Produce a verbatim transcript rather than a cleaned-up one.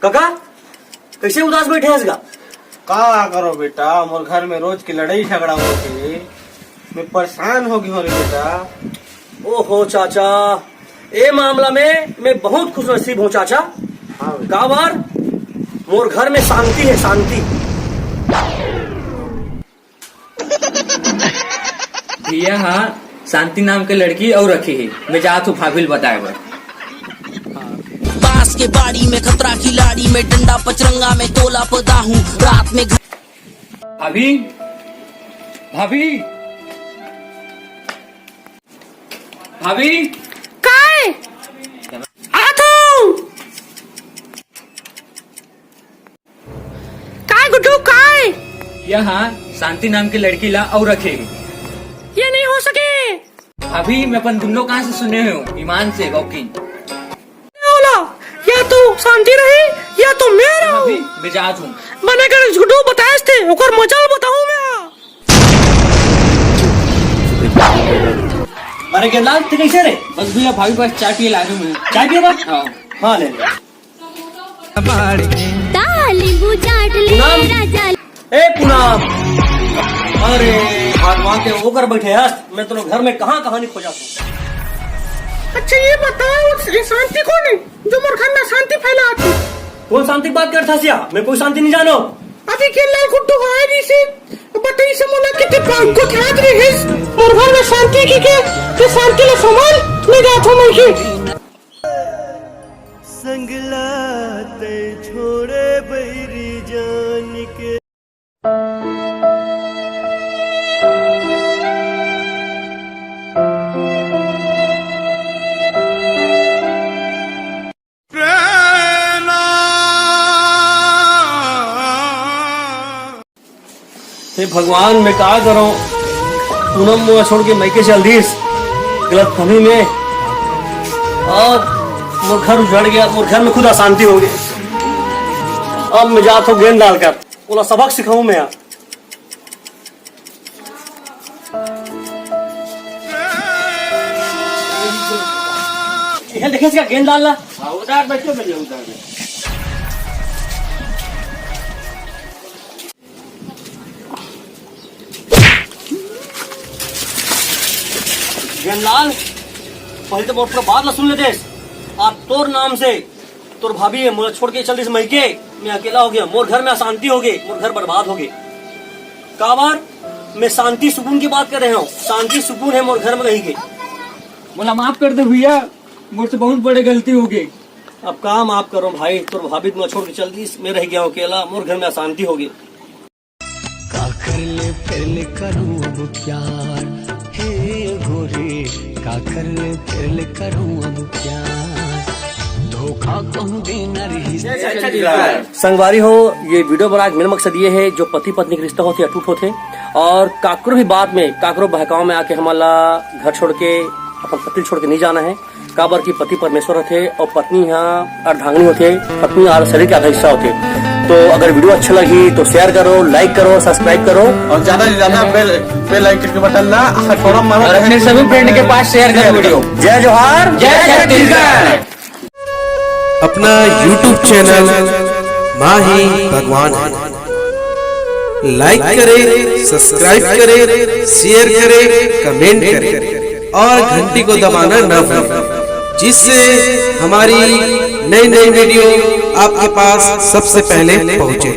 काका, कइसे उदास बइठे हस गा? का करो बेटा, मोर घर में रोज के लड़ई झगड़ा होथे, मैं परेशान हो गे हों रे बेटा। ओहो चाचा, ए मामला में मैं बहुत खुशनसीब हों चाचा। हाँ बेटा। काबर, मोर घर में शांति हे, शांति। भैया, हाँ, शांति नाम के लड़की अउ रखे हे, मैं जात हों भाभी ल बताए बर। बांस के बाड़ी में खतरा खिलाड़ी में डंडा पचरंगा में तोला पदा हूँ रात में घर भाभी, भाभी, भाभी। काय? आत हूँ। काय गुड्डू, काय? ये हाँ, शांति नाम के लड़की ला अउ रखे। ये नहीं हो सके। अभी मैं अपन दुनों कान से सुने हों, ईमान से, गौकिन। ओला, या तो शांति रही, या तो मैं रहूं। अभी मैं जात हूँ। बने गणेश गुड्डू बताएस ते, ओकर मजा ल बताहूं मैं। अरे गेंदलाल, तैं कइसे रे? बस भैया, भाभी पास चाय पिए लागे हूँ मैं। चाय पिए बर? हाँ। हाँ, ले ले। ता नींबू चाट ले पूनम। राजा। ए पूनम, अरे भगवान के ओकर बइठे हस, मैं तोर घर में कहाँ कहाँ नहीं खोजत हूँ। अच्छा ये बताओ, ये शांति कोन हे जो मोर घर में शांति फैलात हे? कोन शांति के बात करत हस या? मैं कोई शांति नहीं जानों। अभी के लाल गुड्डू आए रहिसे, बताइसे मोला कि ते पाँच को ठात रहिस, मोर घर में शांति कहिके, ते शांति ला संभाल, मैं जात हूँ मइके। संगला तैं छोड़े बइरी जान के। हे भगवान, मैं का करों? पूनम मोला छोड़ के मइके चल दिस गलतफहमी में, अउ मोर घर उजड़ गया, मोर घर में खुद अशांति हो गई। अब मैं जात हूँ गेंद डालकर ओला सबक सिखाऊं मैं। ये देखे इसका गेंद डालना। हाँ, उधर बैठो, मैं उधर बैठो। गेंदलाल, पहले तो मोर पूरा बात ला सुन लेते। आज तोर नाम से तोर भाभी हे, मोला छोड़ के चल दिस मइके, मैं अकेला हो गया, मोर घर में अशांति हो गई, मोर घर बर्बाद हो गए। काबर? मैं शांति सुकून की बात कर रहे हूँ, शांति सुकून हे मोर घर में कहिके। मोला माफ कर दे भैया, मोर से बहुत बड़े गलती हो गई। अब का माफ करों भाई, तोर भाभी मोला छोड़ के चल दिस, मैं रह गया हूँ अकेला, मोर घर में अशांति हो गई। काकर ले फेर ले करूं अब प्यार, हे गोरी, काकर ले फेर ले करूं अब प्यार, धोखा कहूं देना रही। संगवारी हो, ये वीडियो बनाए के मेन मकसद ये हे, जो पति पत्नी के रिश्ता होथे, अटूट होथे, अउ काकरो भी बात में, काकरो बहकाव में आके हमन ला घर छोड़ के, अपन पति छोड़ के नहीं जाना हे। काबर कि पति परमेश्वर होथे अउ पत्नी ह अर्धांगिनी होथे, पत्नी ह शरीर के आधा हिस्सा होथे। तो अगर वीडियो अच्छा लगही तो share करो, like करो, subscribe करो। अउ ज्यादा से ज्यादा bell, bell icon के button ला हथौड़ा मारो। अउ अपने सभी friend के पास share करो वीडियो। जय जोहार, जय छत्तीसगढ़। अपना YouTube channel माही भगवान है। Like करें, subscribe करें, share करें, comment करें और घंटी को दबाना न भूलें, जिससे हमारी नई नई वीडियो आपके पास सबसे पहले पहुंचे।